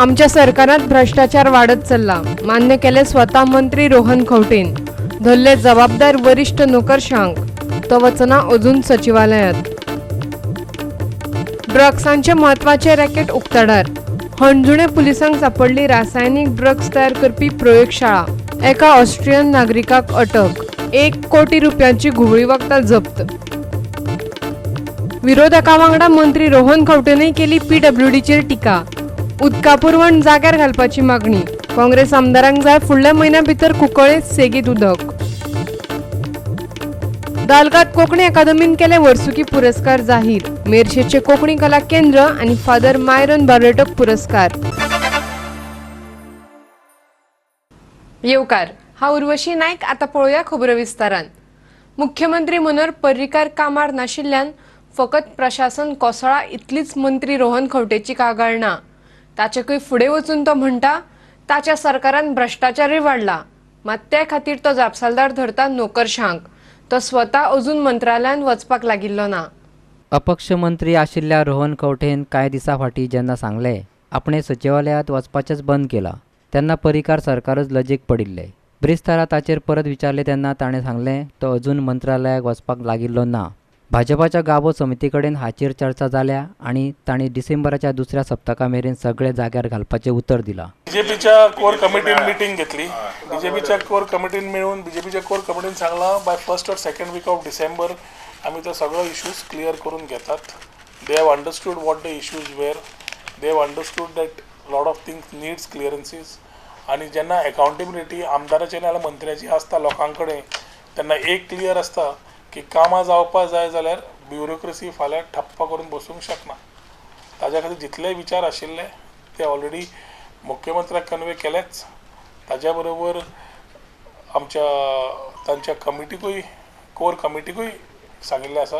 आमच्या सरकारात भ्रष्टाचार वाडत चल्ला, मान्य केले स्वतः मंत्री रोहन खंवटेन. धरले जबाबदार वरिष्ठ नोकरशांक, तो वचना अजून सचिवालयात. ड्रग्सांचे म्हत्वाचे रॅकेट उक्ताडार. हणजुणे पुलिसांक सापडली रासायनीक ड्रग्स तयार करपी प्रयोगशाळा. एका ऑस्ट्रियन नागरिकाक अटक. 1 कोटी रुपयांची घुंवळी वखदां जप्त. विरोधकां वांगडा मंत्री रोहन खंवटेनय केली पीडब्ल्यूडीचेर टिका. उदका पुरवण जाग्यार घालपाची मागणी. काँग्रेस आमदारांक जाय फुडल्या म्हयन्या भितर कुंकळ्ळे सेगीत उदक. दाल्गाद कोंकणी अकादमीन केले वर्सुकी पुरस्कार जाहीर. मेरशेचे कोंकणी कला केंद्र आनी फादर मायरन बार्रेटोक पुरस्कार. येवकार, हांव उर्वशी नायक. आतां पळोवया खबरो विस्तारान. मुख्यमंत्री मनोहर पर्रीकार कामार नाशिल्ल्यान फकत प्रशासन कोसळा इतलीच मंत्री रोहन खंवटेची कागाळ ना. ताचेकूय फुडें वचून तो म्हणटा, ताच्या सरकारान भ्रश्टाचारूय वाडला. मात ते खातीर तो जापसालदार धरता नोकरशांक. तो स्वता अजून मंत्रालयांत वचपाक लागिल्लो ना. अपक्ष मंत्री आशिल्ल्या रोहन खंवटेन कांय दिसां फाटीं जेन्ना सांगलें आपणें सचिवालयांत वचपाचेंच बंद केलां, तेन्ना पर्रीकार सरकारच लजेक पडिल्लें. ब्रेस्तारा ताचेर परत विचारलें तेन्ना ताणें सांगलें तो अजून मंत्रालयाक वचपाक लागिल्लो ना. भाजपाच्या गाबो समिती कडेन हाचेर चर्चा जाल्या आनी तांणी डिसेंबराच्या दुसऱ्या सप्तका मेरेन सगळें जाग्यार घालपाचें उतर दिलां. बीजेपीच्या कोर कमिटीन मिटींग घेतली. बीजेपीच्या कोर कमिटीन मेळून बीजेपीच्या कोर कमिटीन सांगलां by first or second week of December आमी तो सगळो इश्यूज क्लियर करून घेतात. They have understood what the issues were. They have understood that lot of things needs clearances. आनी जेन्ना अकाउंटेबिलिटी आमदाराची नाजाल्यार मंत्र्याची आसता लोकां कडेन, तेन्ना एक क्लियर आसता की कामां जावपा जाय जाल्यार ब्युरोक्रेसी फाल्यां ठप्प करून बसूंक शकना. ताज्या खातीर जितले विचार आशिल्ले ते ऑलरेडी मुख्यमंत्र्याक कन्वे केलेच. ताज्या बरोबर आमच्या तांच्या कमिटीकूय, कोर कमिटीकूय सांगिल्लें आसा.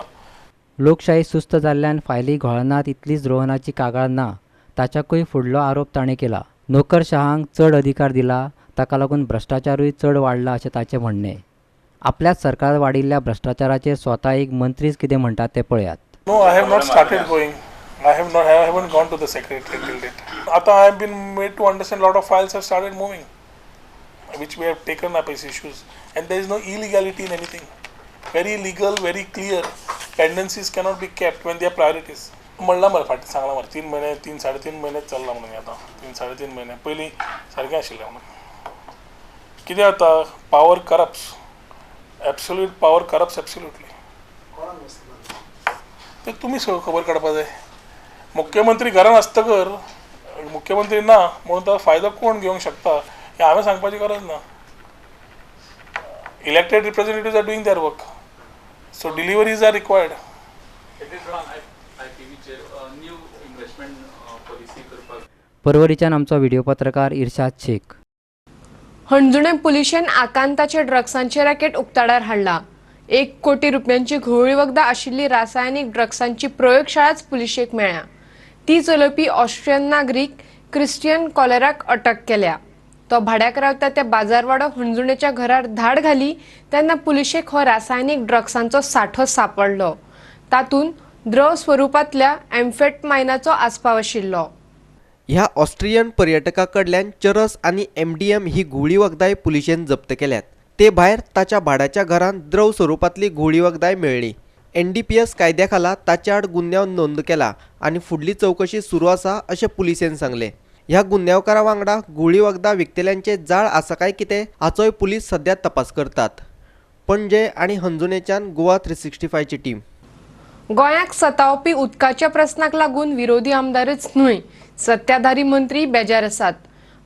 लोकशाही सुस्त जाल्ल्यान फायली घोळनात इतलीच रोहनाची कागाळ ना, ताच्याकूय फुडलो आरोप ताणें केला. नोकरशहांक चड अधिकार दिला, ताका लागून भ्रश्टाचारूय चड वाडला अशें ताचें म्हणणें. आपल्याच सरकार वाडिल्ल्या भ्रश्टाचाराचेर स्वता एक मंत्रीच कितें म्हणटात तें पळयात. No, I have not started going. I have not. I haven't gone to the secretary till date. Ata I have been made to understand lot of files have started moving, which we have taken up as issues, and there is no illegality in anything. Very legal, very clear. Tendencies cannot be kept when they are priorities. म्हणलां मरे फाटीं सांगलां मरे 3 म्हयने, 3 3.5 म्हयने चल्ला म्हणून. आतां 3 3.5 म्हयने पयलीं सारकें आशिल्लें म्हणून. कितें जाता, power corrupts, absolute power corrupts absolutely. ते तुमी सगळं खबर काडपा जाय. मुख्यमंत्री घरान आसतकर मुख्यमंत्री ना म्हणून तो फायदो कोण घेवंक शकता हें हांवें सांगपाची गरज ना. Elected representatives are doing their work, so deliveries are required. परवरीच्यान आमचो व्हिडिओ पत्रकार इर्शाद शेख. हणजुणे पुलिशेन आकांताचे ड्रग्सांचे रॅकेट उक्ताडार हाडला. 1 कोटी रुपयांची घुंवळी वखदां आशिल्ली रासायनीक ड्रग्सांची प्रयोगशाळाच पुलिशेक मेळ्ळ्या. ती चलोवपी ऑस्ट्रियन नागरीक क्रिस्टियन कॉलेराक अटक केल्या. तो भाड्याक रावता त्या बाजारवाडो हणजुणेच्या घरार धाड घाली तेन्ना पुलिशेक हो रासायनीक ड्रग्सांचो साठो सापडलो. तातूंत द्रव स्वरुपांतल्या एम्फेटमायनाचो आस्पाव आशिल्लो. ह्या ऑस्ट्रियन पर्यटका कडल्यान चरस आनी MDM ही घुंवळी वखदांय पुलिशेन जप्त केल्यात. ते भायर ताच्या भाड्याच्या घरांत द्रव स्वरुपांतली घुंवळी वखदांय मेळ्ळी. NDPS कायद्या खाला ताचे आड गुन्यांव नोंद केला आनी फुडली चवकशी सुरू आसा अशें पुलिशेन सांगलें. ह्या गुन्यांवकारा वांगडा घुंवळी वखदां विकतल्यांचें जाळ आसा काय कितें हाचोय पुलीस सद्या तपास करतात. पणजे आनी हणजुणेच्यान गोवा 365ची टीम. गोंयाक सतावपी उदकाच्या प्रस्नाक लागून विरोधी आमदारच न्हय, सत्ताधारी मंत्री बेजार आसात.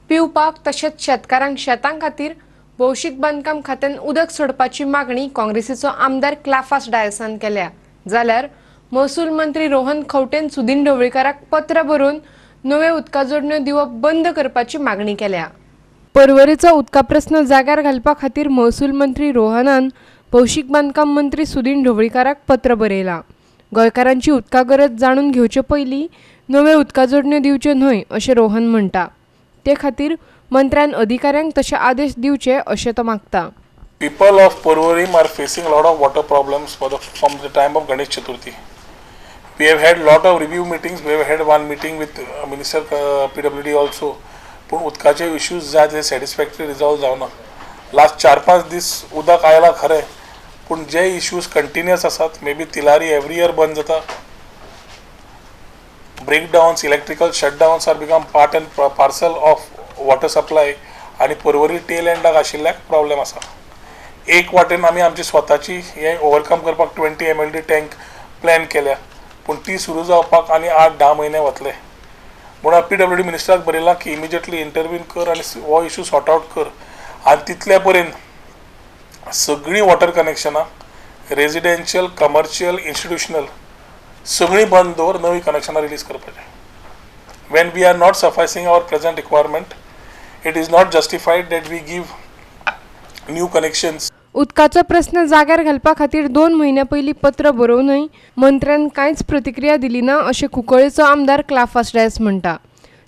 पिवपाक तशेंच शेतकारांक शेतां खातीर भौशीक बांदकाम खात्यान उदक सोडपाची मागणी काँग्रेसीचो आमदार क्लाफास डायसान केल्या. जाल्यार महसूल मंत्री रोहन खंवटेन सुदीन ढवळीकाराक पत्र बरोवन नव्यो उदका जोडण्यो दिवप बंद करपाची मागणी केल्या. परवरेचो उदका प्रस्न जाग्यार घालपा खातीर महसूल मंत्री रोहनान भौशीक बांदकाम मंत्री सुदीन ढवळीकाराक पत्र बरयलां. गोंयकारांची उदका गरज जाणून घेवचे पयलीं नव्यो उदका जोडण्यो दिवच्यो न्हय अशें रोहन म्हणटा. ते खातीर मंत्र्यान अधिकाऱ्यांक तशे आदेश दिवचे अशें तो मागता. People of Porvorim are facing lot of water problems from the time of Ganesh Chaturthi. We have had lot of review meetings, we have had one meeting with minister PWD also, पूण उदकाचे issues जाय ते satisfactory resolve जावना. Last 4-5 दीस उदक आयलां खरें, पूण जे इश्यूज कंटिन्युअस आसात, may be Tillari every year बंद जाता, breakdowns, electrical shutdowns are become part and parcel of water supply आनी पर्वरी टेल एंडाक आशिल्ल्याक प्रॉब्लेम आसा. एक वाटेन आमी आमची स्वताची हें ओवरकम करपाक 20 MLD tank plan केल्या, पूण ती सुरू जावपाक आनी 8-10 म्हयने वतले. म्हणून PWD मिनिस्टराक बरयलां की इमिजिएटली इंटरवीन कर आनी हो इशू सॉर्ट आवट कर आनी तितल्या पर्यंत सगळीं वॉटर कनेक्शनां रेजिडेन्शियल, कमर्शियल, इन्स्टिट्युशनल सगळीं बंद दवर, नवीं कनेक्शनां रिलीज करपाचें. When we are not sufficing our present requirement, it is not justified that we give new connections. उदकाचो प्रस्न जाग्यार घालपा खातीर 2 म्हयन्या पयलीं पत्र बरोवनय मंत्र्यान कांयच प्रतिक्रिया दिली ना अशें कुंकळेचो आमदार क्लाफास डायस म्हणटा.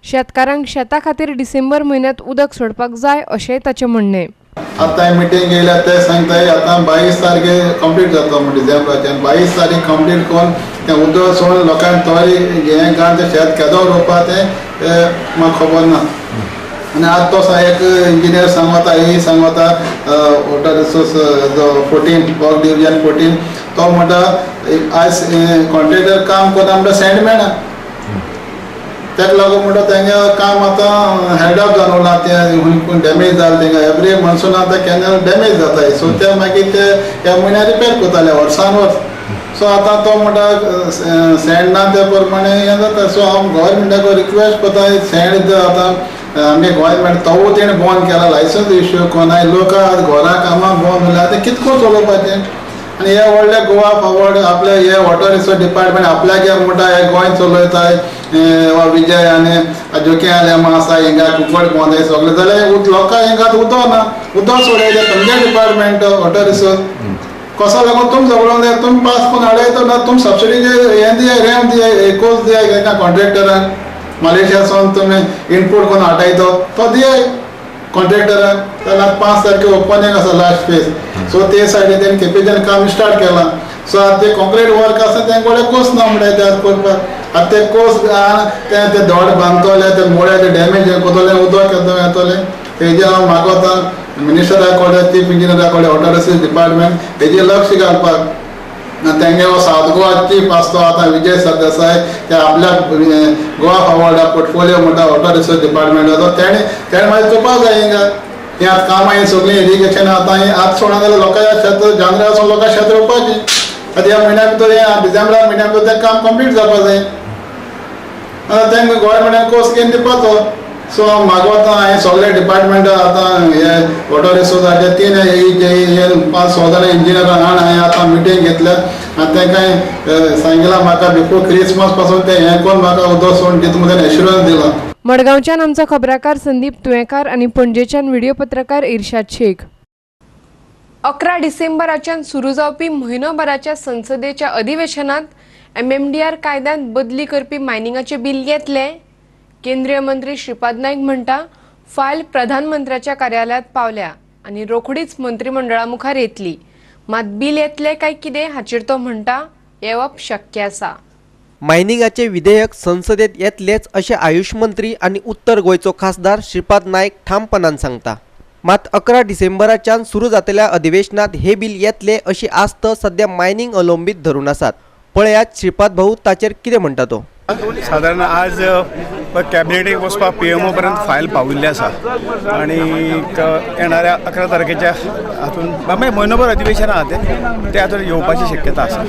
शेतकारांक शेता खातीर डिसेंबर म्हयन्यांत उदक सोडपाक जाय अशेंय ताचें म्हणणें. आतां मिटींग गेल्या ते सांगताय आतां 22 तारखे कंप्लीट जाता म्हण डिसेंबराचे 22 तारीख कंप्लीट करून तें उदक सोडून लोकांक तोरी हें घालून तें शेत केदो रोवपा तें म्हाका खबर ना. आनी आतां तो एक इंजिनियर सांगता, ए सांगता वॉटर रिसोर्स जो 14 वर्क डिविजन 14, तो म्हणटा आयज कॉन्ट्रेक्टर काम करता म्हणटा सँड मेळना, ताका लागून म्हणटा तेंगे काम आतां हेड अप जावन उरलां, तें डॅमेज जालें तेंगा एवरी मॉन्सून आतां कॅनल डॅमेज जाता, सो ते मागीर ते ह्या म्हयन्या रिपेर करताले वर्सान वर्स. सो आतां तो म्हणटा सँड ना त्या प्रमाणे हें जाता. सो हांव गव्हर्मेंटाक रिक्वेस्ट करता सँड आतां आमगे गव्हर्मेंट तोवूय तेणें बंद केला, लायसन्स इश्यू कोनाय लोक घरा कामां बंद उरल्या, आतां कितको चलोवपाचें. आनी हे व्हडले गोवा फॉरवर्ड आपले हे वॉटर रिसोर्स डिपार्टमेंट आपल्याक म्हणटा हे गोंय चलयताय वा विजय आनी जोके आलेमा आसा हिंगा कुंकळ बंद सगळें जाल्यार लोकांक हिंगा उदक ना, उदक सोडयलें तुमगे डिपार्टमेंट वॉटर रिसोर्स कसो लागून तुमी झगडोंक जाय, तुमी पास करून हाडयता ना, तुमी सबसिडी हें दियाय, रॅम दियाय, कोर्स दियाय तांकां कॉन्ट्रेक्टरांक, मलेशियासून तुमी इनपूट करून हाडटाय तो दियाय कॉन्ट्रेक्टरांक. जाल्यार 5 तारखे ओपनिंग आसा लास्ट फेज, सो ते सायडीन तेणें केपेच्यान काम स्टार्ट केलां. सो आतां ते कॉन्क्रीट वर्क आसा तेंका व्हडलें कोस ना म्हणटाय ते आतां करपाक. आतां ते कोस ते धड बांदतले, ते मोळे ते डॅमेज करतले, उदक केदो येतलें. तेजेर हांव मागोता मिनिस्टरा कडेन, चीफ इंजिनियरा कडेन, वॉटर रिसोर्स डिपार्टमेंट तेजेर लक्ष घालपाक. तेंगे हो सावथ गोवा चीफ आसतो आतां विजय सरदेसाय, ते आपल्या गोवा फॉरवर्डा पोर्टफोलियो म्हणटा वॉटर रिसोर्स डिपार्टमेंटाचो, तेणें तेणें मागीर चोवपाक जाय हिंगा हें आतां कामां हीं सगळीं इरिगेशन आतां हीं आतां सोडना जाल्यार लोकांच्या शेत जानवरां वचून लोकांक शेत रोवपाचीं. आतां ह्या म्हयन्या भितर हें डिसेंबरा म्हयन्या भितर तें काम कंप्लीट जावपा जाय. आतां तेंकां गव्हर्मेंटान कोर्स घेवन दिवपाचो. सो हांव मागवता हांवें सगळे डिपार्टमेंटा आतां हे वॉटर रिसोर्साचे 3 हे 5-6 जाणां इंजिनियरां हाड हांवें आतां मिटींग घेतल्या आनी तांकां सांगलां म्हाका बिफोर क्रिसमस पासून तें हें करून म्हाका उदक सोडून दिता म्हणून एश्युरन्स दिलां. मडगांवच्यान आमचो खबराकार संदीप तुयेंकार आनी पणजेच्यान व्हिडिओ पत्रकार इर्शाद शेख. 11 डिसेंबराच्यान सुरू जावपी म्हयनोभराच्या संसदेच्या अधिवेशनात MMDR कायद्यांत बदली करपी मायनिंगाचें बिल येतलें. केंद्रीय मंत्री श्रीपाद नायक म्हणटा फायल प्रधानमंत्र्याच्या कार्यालयात पावल्या आनी रोखडीच मंत्रिमंडळा मुखार येतली, मात बिल येतलें काय कितें हाचेर तो म्हणटा येवप शक्य आसा. मायनिंगाचे विधेयक संसदेत येतलेच अशें आयुष मंत्री आनी उत्तर गोंयचो खासदार श्रीपाद नायक ठामपणान सांगता. मात 11 डिसेंबराच्यान सुरू जातल्या अधिवेशनात हे बिल येतले अशी आस्त सध्या मायनिंग अवलंबीत धरून आसात. पळयात श्रीपाद भाऊ ताचेर कितें म्हणटा तो. सादारण आज कॅबिनेटीक वचपाक PMO पर्यंत फायल पाविल्ली आसा आनी येणाऱ्या 11 तारखेच्या हातून मागीर म्हयनोभर अधिवेशन आहा तें ते हातून येवपाची शक्यता आसा.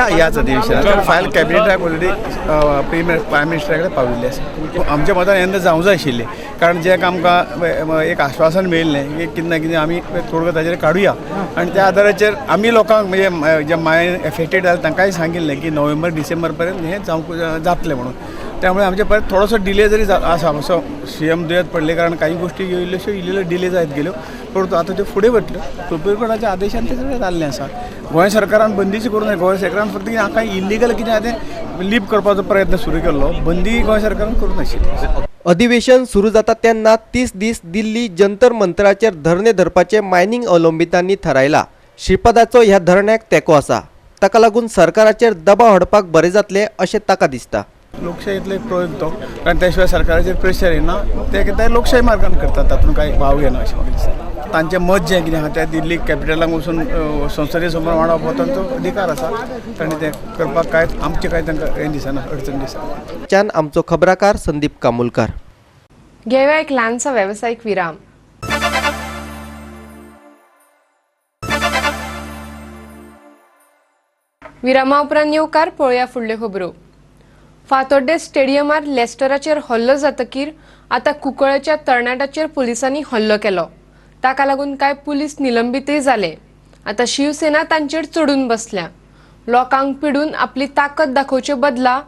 ह्याच अधिवेशनात फायल कॅबिनेटाक ऑलरेडी प्रायम मिनिस्टरा कडेन पाविल्ली आसा. आमच्या मतान येन्ना जावंक जाय आशिल्लें, कारण जें आमकां एक आश्वासन मेळिल्लें की कितें ना कितें आमी तोडगो ताचेर काडुया आनी त्या आदाराचेर आमी लोकांक म्हणजे जे मायन एफेक्टेड जाले तांकांय सांगिल्लें की नोव्हेंबर डिसेंबर पर्यंत हें जावंक जातलें म्हणून. त्यामुळे आमचे परत थोडोसो डिले जरी आसा, असो सीएम दुयेंत पडले कारण काही गोष्टी इल्ल्योश्यो इल्ल्यो डिले जायत गेल्यो, परंतु आतां त्यो फुडें वतल्यो. सुप्रीम कोर्टाच्या आदेशान तें सगळें जाल्लें आसा. गोंय सरकारान बंदीच करूं नये, गोंय सरकारान फक्त हांकां इलिगल कितें आहा तें लीप करपाचो प्रयत्न सुरू केल्लो, बंदी गोंय सरकारान करूं नाशिल्ली. अधिवेशन सुरू जाता तेन्ना 30 दीस दिल्ली जंतर मंतराचेर धरणे धरपाचें मायनिंग अवलंबितांनी थारायला. श्रीपादाचो ह्या धरण्याक तेंको आसा. ताका लागून सरकाराचेर दबाव हाडपाक बरें जातलें अशें ताका दिसता. लोकशाहीतलो एक प्रयोग तो, कारण त्या शिवाय सरकाराचेर प्रेशर येना, ते कितें लोकशाही मार्गान करतात, तातूंत कांय भाव घेना अशें म्हाका दिसता. तांचें मत जें कितें आहा तें दिल्ली कॅपिटलाक वचून संसदे समोर मांडप हो तांचो अधिकार आसा, तांणी तें करपाक कांय आमचें कांय तांकां हें दिसना, अडचण दिसना. च्यान आमचो खबराकार संदीप कामुलकार. घेवया एक ल्हानसो वेवसायीक विराम. विरामा उपरांत येवकार पळोवया फुडल्यो खबरो. फातोड्डें स्टेडियमार लेस्टराचेर हल्लो जातकीर आतां कुंकळ्ळेच्या तरणाट्याचेर पुलिसांनी हल्लो केलो. ताका लागून कांय पुलीस निलंबीतय जाले. आतां शिवसेना तांचेर चडून बसल्या. लोकांक पिडून आपली ताकद दाखोवचे बदला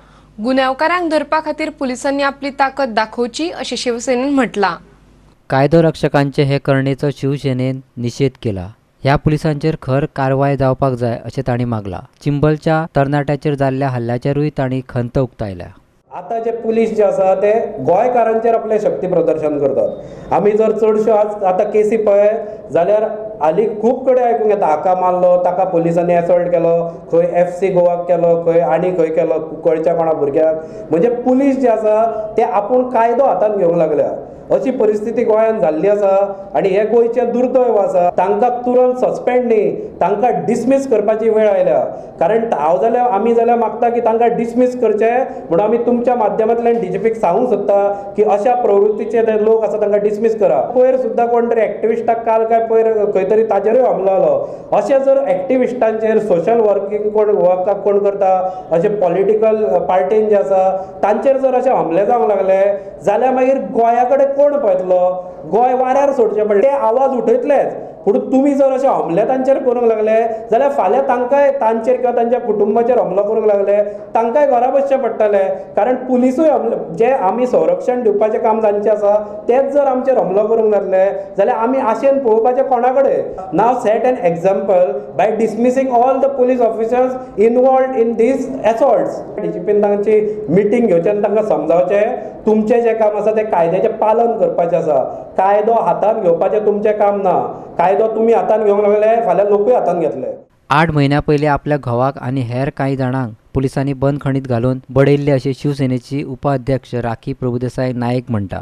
गुन्यांवकारांक धरपा खातीर पुलिसांनी आपली ताकद दाखोवची अशें शिवसेनेन म्हटलां. कायदो रक्षकांचे हे करणेचो शिवसेनेन निशेध केला. ह्या पुलिसांचेर खर कारवाय जावपाक जाय अशें तांणी मागलां. चिंबलच्या तरणाट्याचेर जाल्ल्या हल्ल्याचेरूय तांणी खंत उक्तायल्या. आतां जे पुलीस जे आसा ते गोंयकारांचेर आपलें शक्ती प्रदर्शन करतात. आमी जर चडश्यो आज आतां केसी पळय जाल्यार हालीं खूब कडेन आयकूंक येता, हाका मारलो, ताका पुलिसांनी एसॉल्ट केलो, खंय FC गोवाक केलो, खंय आनी खंय केलो, कुंकळच्या कोणा भुरग्याक. म्हणजे पुलीस जे आसा ते आपूण कायदो हातांत घेवंक लागल्या. अशी परिस्थिती गोंयांत जाल्ली आसा आनी हें गोंयचें दुर्दैव आसा. तांकां तुरंत सस्पेंड न्ही, तांकां डिसमीस करपाची वेळ आयल्या. कारण हांव जाल्यार आमी जाल्यार मागता की तांकां डिसमीस करचें म्हणून आमी तुमच्या माध्यमांतल्यान DGPक सांगूंक सोदता की अशा प्रवृत्तीचे जे लोक आसा तांकां डिसमीस करा. पयर सुद्दां कोण तरी एक्टिविस्टाक काल काय पयर खंय तरी ताजेरूय हमलो जालो. अशें जर एक्टिविस्टांचेर सोशल वर्किंग कोण वर्काक कोण करता, अशें पॉलिटिकल पार्टीन जे आसा तांचेर जर अशें हमले जावंक लागले जाल्यार मागीर गोंया कडेन कोण पळयतलो? गोंय वाऱ्यार सोडचें पडलें. ते आवाज उठयतलेच, पूण तुमी जर अशे हमले तांचेर करूंक लागले जाल्यार फाल्यां तांकांय तांचेर किंवा तांच्या कुटुंबाचेर हमलो करूंक लागले तांकांय घरा बसचें पडटलें. कारण पुलिसूय हमले जे आमी संरक्षण दिवपाचें काम जांचें आसा तेच जर आमचेर हमलो करूंक लागले जाल्यार आमी आशेन पळोवपाचें कोणा कडेन? Now set an example by dismissing all the police officers involved in these assaults. DGPन तांची मिटींग घेवची आनी तांकां समजावचें तुमचें जें काम आसा तें कायद्याचें पालन करपाचें आसा. कायदो हातांत घेवपाचें तुमचें काम ना. कायदो तुमी हातांत घेवंक लागले फाल्यां लोकूय हातांत घेतले. 8 म्हयन्या पयलीं आपल्या घोवाक आनी हेर कांय जाणांक पुलिसांनी बंदखणीत घालून बडयल्ले अशें शिवसेनेची उपाध्यक्ष राखी प्रभुदेसाय नायक म्हणटा.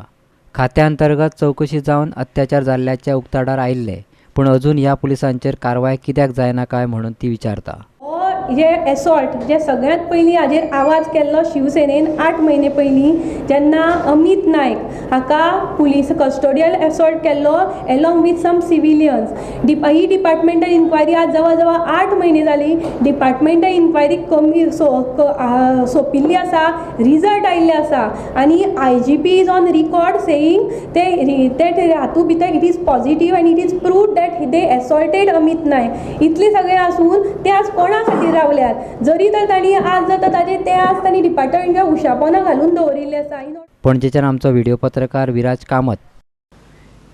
खात्या अंतर्गत चवकशी जावन अत्याचार जाल्ल्याच्या उक्ताडार आयिल्ले, पूण अजून ह्या पुलिसांचेर कारवाय कित्याक जायना काय म्हणून ती विचारता. जे एसॉल्ट जे सगळ्यांत पयलीं हाजेर आवाज केल्लो शिवसेनेन 8 म्हयने पयलीं, जेन्ना अमीत नायक हाका पुलीस कस्टोडियल एसॉल्ट केल्लो एलोंग वीथ सम सिविलियन्स. ही डिपार्टमेंटल इन्क्वायरी आज जवळ जवळ 8 म्हयने जाली. डिपार्टमेंटल इन्क्वायरी कमी सोंपिल्ली आसा, रिजल्ट आयिल्ले आसा आनी IGP is on record saying ते हातूंत भितर it is positive and it is prove that they assaulted Amit Naik. इतलें सगळें आसून ते आज कोणा खातीर रावल्यात? जरी तर तांणी आज जाता ताजे ते आज तांणी डिपार्टमेंटा उशापोना घालून दवरिल्ले आसा. पणजेच्यान आमचो व्हिडिओ पत्रकार विराज कामत.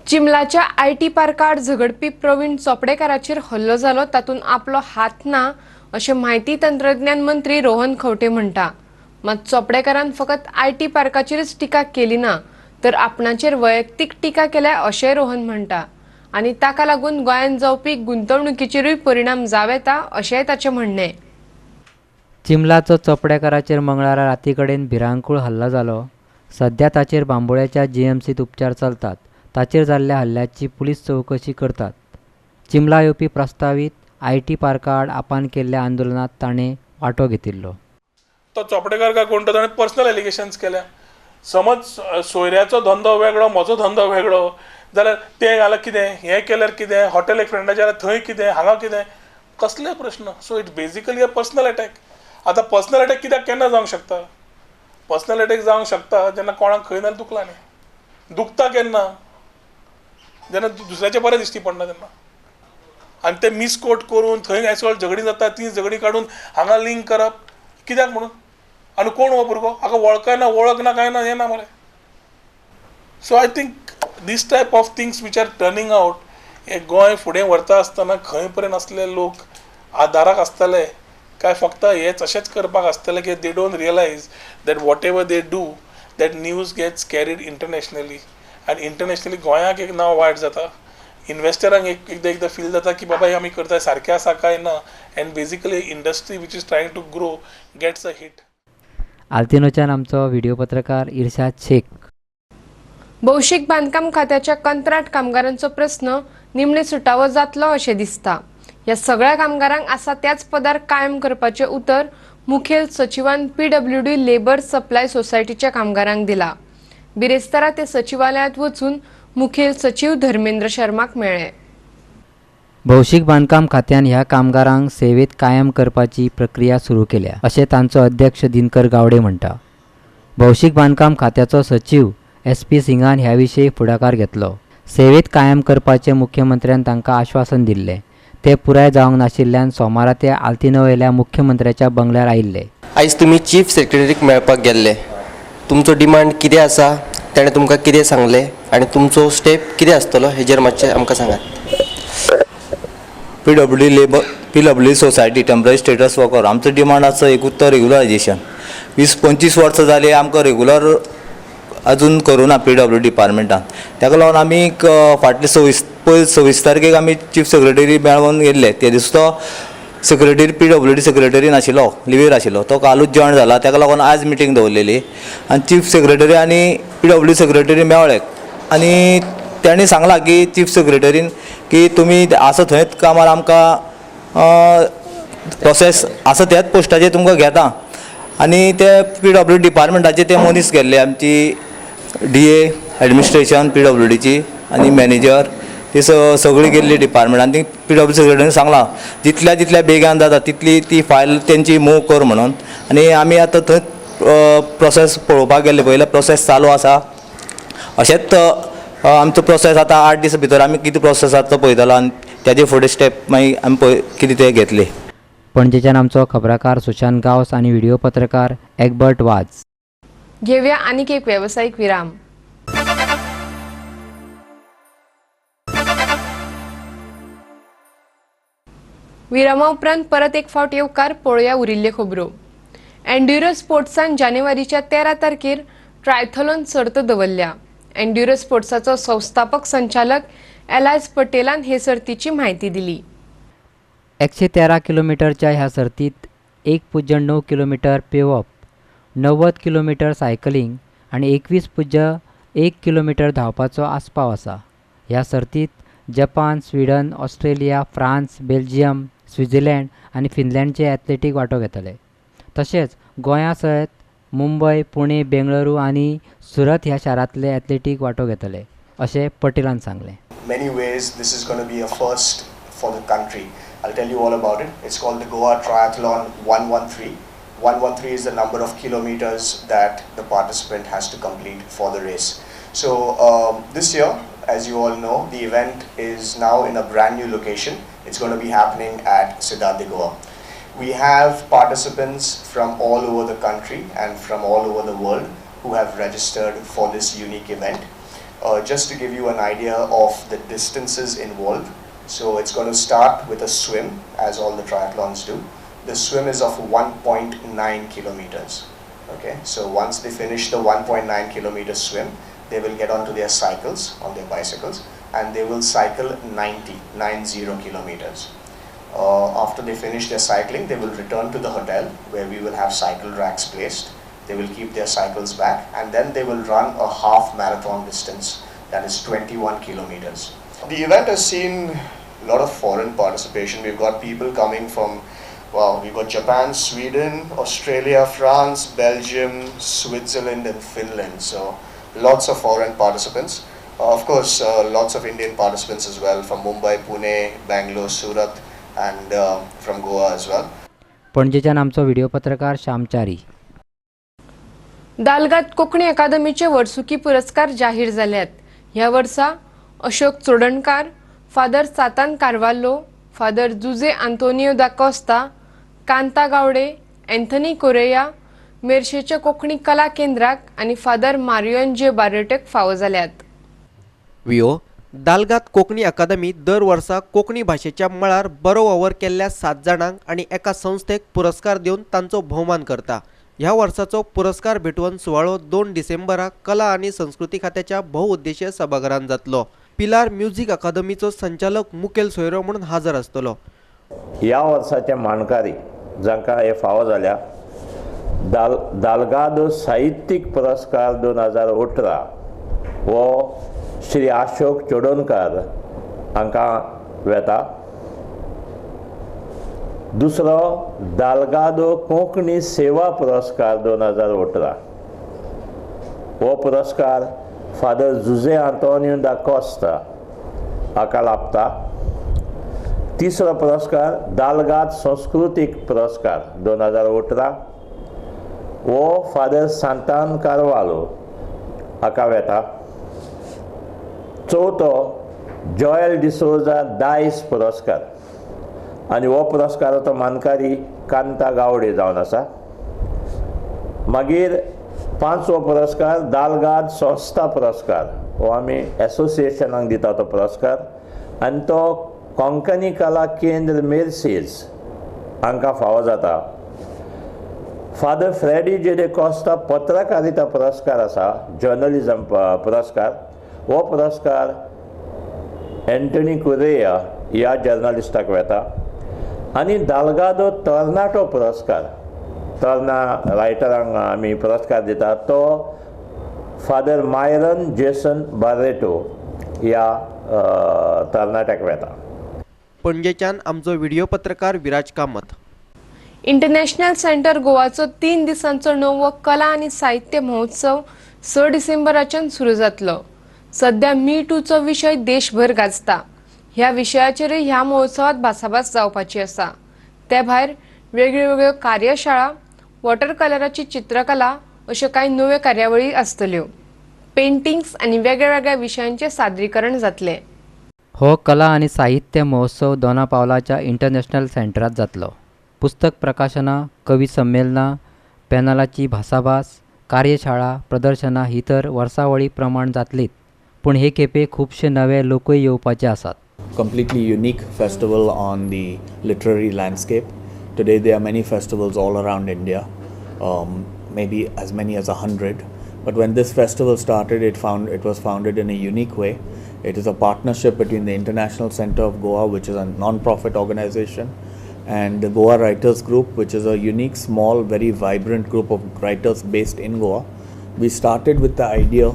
चिमलाच्या IT पार्कार झगडपी प्रवीण चोपडेकाराचेर हल्लो जालो तातूंत आपलो हात ना अशें म्हायती तंत्रज्ञान मंत्री रोहन खंवटे म्हणटा. मात चोपडेकारान फकत IT पार्काचेरच टिका केली ना तर आपणाचेर वैयक्तीक टिका केल्या अशेंय रोहन म्हणटा आनी ताका लागून गोंयांत जावपी गुंतवणुकीचेरूय परिणाम जावं येता अशेंय ताचें म्हणणें. चिमलाचो चोपडेकाराचेर मंगळारा राती कडेन भिरांकूळ हल्लो जालो. सध्या ताचेर बांबोळ्याच्या GMCत उपचार चलतात. ताचेर जाल्ल्या हल्ल्याची पुलीस चवकशी करतात. चिमला येवपी प्रस्तावीत IT पार्का आड आपान केल्ल्या आंदोलनात ताणें वांटो घेतिल्लो. तो चोपडेकार काय कोण तो ताणें पर्सनल एलिगेशन्स केल्या. समज सोयऱ्याचो धंदो वेगळो, म्हजो धंदो वेगळो जाल्यार तें घाल्यार कितें, हें केल्यार कितें, हॉटेल एक फ्रेंडाचें जाल्यार थंय कितें, हांगा कितें, कसले प्रश्न. So it's basically a personal attack. आतां पर्सनल अटॅक कित्याक केन्ना जावंक शकता? पर्सनल अटॅक जावंक शकता जेन्ना कोणाक खंय ना दुखला न्ही. दुखता केन्ना? जेन्ना दुसऱ्याचें बरें दिश्टी पडना तेन्ना. आनी ते मिसकोट करून थंय एसॉल्ट झगडीं जाता, ती झगडीं काडून हांगा लिंक करप कित्याक म्हणून? आनी कोण हो भुरगो? हाका वळखना, वळख ना, कांय ना, हें ना मरे. So I think this type of things which are turning out हे गोंय फुडें व्हरता आसतना खंय पर्यंत आसले लोक आदाराक आसतले काय फक्त हेच अशेंच करपाक आसतले की they don't realise that whatever they do that news gets carried internationally आनी इंटरनॅशनली गोंयाक एक नांव वायट जाता. इन्वेस्टरांक एक एकदां एकदां फील जाता की बाबा हे आमी करता सारकें आसा काय ना, and basically industry which is trying to grow gets a hit. आल्तिनोच्यान आमचो व्हिडिओ पत्रकार इर्शाद शेख. भौशीक बांदकाम खात्याच्या कंत्राट कामगारांचो प्रस्न निमणे सुटावो जातलो अशें दिसता. ह्या सगळ्या कामगारांक आसा त्याच पदार कायम करपाचें उतर मुखेल सचिवान पीडब्ल्यूडी लेबर सप्लाय सोसायटीच्या कामगारांक दिला. बिरेस्तारा ते सचिवालयांत वचून मुखेल सचीव धर्मेंद्र शर्माक मेळ्ळे. भौशीक बांदकाम खात्यान ह्या कामगारांक सेवेत कायम करपाची प्रक्रिया सुरू केल्या अशें तांचो अध्यक्ष दिनकर गावडे म्हणटा. भौशीक बांदकाम खात्याचो सचीव एस.पी. सिंगान ह्या विशीं फुडाकार घेतलो. सेवेत कायम करपाचें मुख्यमंत्र्यान तांकां आश्वासन दिल्लें. ते पुराय जावंक नाशिल्ल्यान सोमारा ते आल्तिनोवेल्या मुख्यमंत्र्याच्या बंगल्यार आयिल्ले. आयज तुमी चीफ सेक्रेटरीक मेळपाक गेल्ले, तुमचो डिमांड कितें आसा, ताणें तुमकां कितें सांगलें आनी तुमचो स्टेप कितें आसतलो हेजेर मातशें आमकां सांगात. PWD labour PWD society temporary status worker आमचो डिमांड आसा एकूच तो रेगुलरायजेशन. 20-25 वर्सां जालीं आमकां रेगुलर अजून करूं ना पीडब्ल्यू डिपार्टमेंटान. ताका लागून आमी फाटले 26 तारखेक आमी चीफ सेक्रेटरी मेळोन गेल्ले. ते दीस तो सेक्रेटरी पीडब्ल्यूडी सेक्रेटरी नाशिल्लो, लिवीर आशिल्लो, तो कालूच जॉयन जाला. ताका लागून आज मिटींग दवरलेली आनी चीफ सेक्रेटरी आनी पीडब्ल्यू सेक्रेटरी मेळ्ळे आनी तांणी सांगलां की चीफ सेक्रेटरीन की तुमी आसा थंयच कामार आमकां प्रोसेस आसा त्याच पोस्टाचेर तुमकां घेता. आनी ते पीडब्ल्यू डिपार्टमेंटाचे ते मनीस गेल्ले, आमची डीए एडमिनिस्ट्रेशन पीडब्ल्यूडीची आनी मॅनेजर ती सगळी गेल्ली डिपार्टमेंट. आनी ती पीडब्ल्यू सेक्रेटरीन सांगलां जितल्या जितल्या बेगान जाता तितली ती फायल तेंची मूव कर म्हणून. आनी आमी आतां थंय प्रोसेस पळोवपाक गेल्ले, पयले प्रोसेस चालू आसा. अशेंच आमचो प्रोसेस आतां 8 दीस भितर आमी कितें प्रोसेस आसा तो पळयतलो आनी तेजे फुडें स्टेप मागीर आमी पळय कितें ते घेतले. पणजेच्यान आमचो खबराकार सुशांत गांवस आनी व्हिडिओ पत्रकार एग्बर्ट वाज. घेवया आनीक एक वेवसायीक विराम. विरामा उपरांत परत एक फावट येवकार पळोवया उरिल्ल्यो खबरो. एन्ड्युरो स्पोर्ट्सान जानेवारीच्या 13 तारखेर ट्रायथलॉन सर्त दवरल्या. एन्ड्युरो स्पोर्ट्साचो संस्थापक संचालक एलायस पटेलान हे सर्तीची म्हायती दिली. 113 किलोमिटरच्या ह्या सर्तीत 1.9 किलोमीटर पेंवप, 90 किलोमीटर सायकलिंग आनी 21.1 किलोमीटर धांवपाचो आस्पाव आसा. ह्या सर्तीत Japan, Sweden, Australia, France, Belgium, Switzerland आनी फिनलँडचे एथलेटीक वांटो घेतले. तशेंच गोंया सयत मुंबय, पुणे, बेंगळुरू आनी सुरत ह्या शारांतले एथलेटीक वांटो घेतले अशें पटेलान सांगलें. Many ways this is going to be a first for the country. I'll tell you all about it. It's called the Goa Triathlon 113. 113 is the number of kilometers that the participant has to complete for the race. So this year, as you all know, the event is now in a brand new location. It's going to be happening at Cidade de Goa. We have participants from all over the country and from all over the world who have registered for this unique event. Just to give you an idea of the distances involved, so it's going to start with a swim, as all the triathlons do. The swim is of 1.9 kilometers. Okay, so once they finish the 1.9 kilometer swim, they will get onto their cycles, on their bicycles, and they will cycle 90 kilometers. After they finish their cycling, they will return to the hotel where we will have cycle racks placed. They will keep their cycles back, and then they will run a half marathon distance, that is 21 kilometers. The event has seen a lot of foreign participation. We've got people coming from, well, we've got Japan, Sweden, Australia, France, Belgium, Switzerland and Finland. So lots of foreign participants. Of course, lots of Indian participants as well, from Mumbai, Pune, Bangalore, Surat and from Goa as well. पणजेच्यान आमचो video पत्रकार श्यामचारी. दालगाद कोंकणी अकादमीचे वर्सुकी पुरस्कार जाहीर जाल्यात. ह्या वर्सा Ashok Chodankar, father Satan Carvalho, father Jose Antonio da Costa, Kanta Gawde, Anthony Correa, मेरशेच्या Konkani कला केंद्राक आनी फादर मारियन जे बारेटेक फावो जाल्यात. वियो दालगाद कोंकणी अकादमी दर वर्सा कोंकणी भाशेच्या मळार बरो वावर केल्ल्या 7 जाणांक आनी एका संस्थेक पुरस्कार दिवन तांचो भोवमान करता. ह्या वर्साचो पुरस्कार भेटवण सुवाळो 2 डिसेंबराक कला आनी संस्कृती खात्याच्या बहुउद्देशीय सभाघरांत जातलो. पिलार म्युझिक अकादमीचो संचालक मुखेल सोयरो म्हणून हजर आसतलो. ह्या वर्साचे माणकारी जांकां हे फावो जाल्या दालगादो साहित्यीक पुरस्कार 2018 हो श्री अशोक चोडणकार हांकां वेता. दुसरो दालगादो कोंकणी सेवा पुरस्कार 2018 हो पुरस्कार फादर जुझे आंतोनियो दा कोस्ता हाका लाभता. तिसरो पुरस्कार दालगाद संस्कृतीक पुरस्कार 2018 हो फादर सांतान कार्वालो हाका वेता. चवथो जॉयल डिसोजा दायस पुरस्कार आनी हो पुरस्काराचो मानकारी कांता गावडे जावन आसा. मागीर पांचवो पुरस्कार दालगाद संस्था पुरस्कार हो आमी एसोसिएशनाक दिता तो पुरस्कार आनी तो कोंकणी कला केंद्र मेर्सेज हांकां फावो जाता. फादर फ्रेडी जे दे कोस्ता पत्रकारिता पुरस्कार आसा, जर्नलिजम पुरस्कार, हो पुरस्कार एंटनी कुरेया ह्या जर्नलिस्टाक वेता. आनी दालगादो तरणाटो पुरस्कार, तरणा रायटरांक आमी पुरस्कार दिता तो फादर मायरन जेसन बार्रेटो ह्या तरणाट्याक वेता. पणजेच्यान आमचो व्हिडिओ पत्रकार विराज कामत. इंटरनॅशनल सेंटर गोवाचो 3 दिसांचो णवो कला आनी साहित्य महोत्सव 6 डिसेंबराच्यान सुरू जातलो. सध्या मी टूचो विशय देशभर गाजता. ह्या विशयाचेरय ह्या महोत्सवात भासाभास जावपाची आसा. ते भायर वेगळ्यो कार्यशाळा, वॉटर कलराची चित्रकला अश्यो कांय नव्यो कार्यावळी आसतल्यो. पेंटिंग्स आनी वेगळ्यावेगळ्या विशयांचें सादरीकरण जातलें. हो कला आनी साहित्य महोत्सव दोना पावलाच्या इंटरनॅशनल सेंटरात जातलो. पुस्तक प्रकाशनां, कवी संमेलनां, पॅनलाची भासाभास, कार्यशाळा, प्रदर्शनां ही तर वर्सावळी प्रमाण जातलीच, पूण हे खेपे खुबशे नवे लोकूय येवपाचे आसात. Completely unique festival on the literary landscape. Today there are many festivals all around India, maybe as many as 100. But when this festival started, it was founded in a unique way. It is a partnership between the International Center of Goa, which is a non-profit organization, and the Goa Writers Group, which is a unique, small, very vibrant group of writers based in Goa. We started with the idea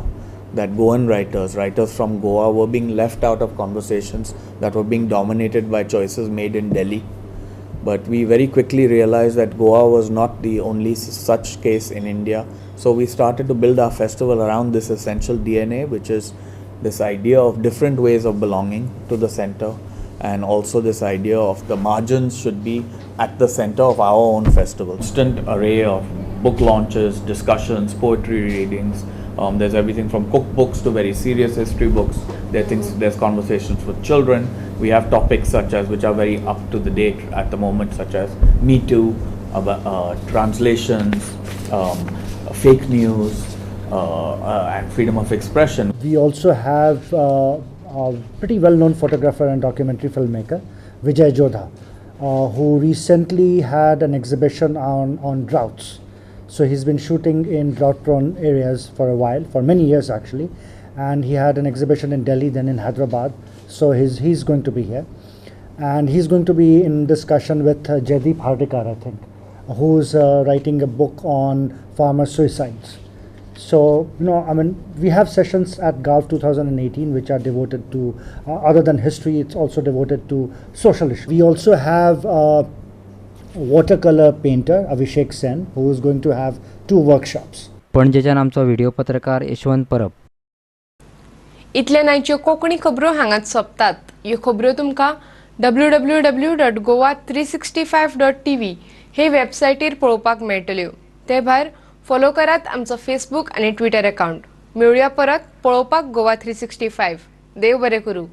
that Goan writers, writers from Goa, were being left out of conversations that were being dominated by choices made in Delhi. But we very quickly realized that Goa was not the only such case in India. So we started to build our festival around this essential DNA, which is this idea of different ways of belonging to the center, and also this idea of the margins should be at the center of our own festival. Instant array of book launches, discussions, poetry readings. There's everything from cookbooks to very serious history books. There's conversations with children. We have topics such as, which are very up to the date at the moment, such as Me Too, about, translations, fake news, and freedom of expression. We also have a pretty well-known photographer and documentary filmmaker, Vijay Jodha, who recently had an exhibition on droughts. So he's been shooting in drought-prone areas for a while, for many years actually, and he had an exhibition in Delhi, then in Hyderabad. So he's going to be here, and he's going to be in discussion with Jaideep Hardikar, I think, who's writing a book on farmer suicides. So, you know, I mean, we have sessions at GALF 2018 which are devoted to, other than history, it's also devoted to social issues. We also have a watercolor painter, Abhishek Sen, who is going to have 2 workshops. पणजेच्यान आमचो video पत्रकार यशवंत परब. इतले नायच्यो कोंकणी खबरो हांगाच सोंपतात. ह्यो खबरो तुमकां www.goa365.tv हे वेबसायटीर पळोवपाक मेळटल्यो. ते भायर फॉलो करात आमचो फेसबूक आनी ट्विटर अकाउंट. मेळुया परत पळोवपाक गोवा 365. देव बरें करूं.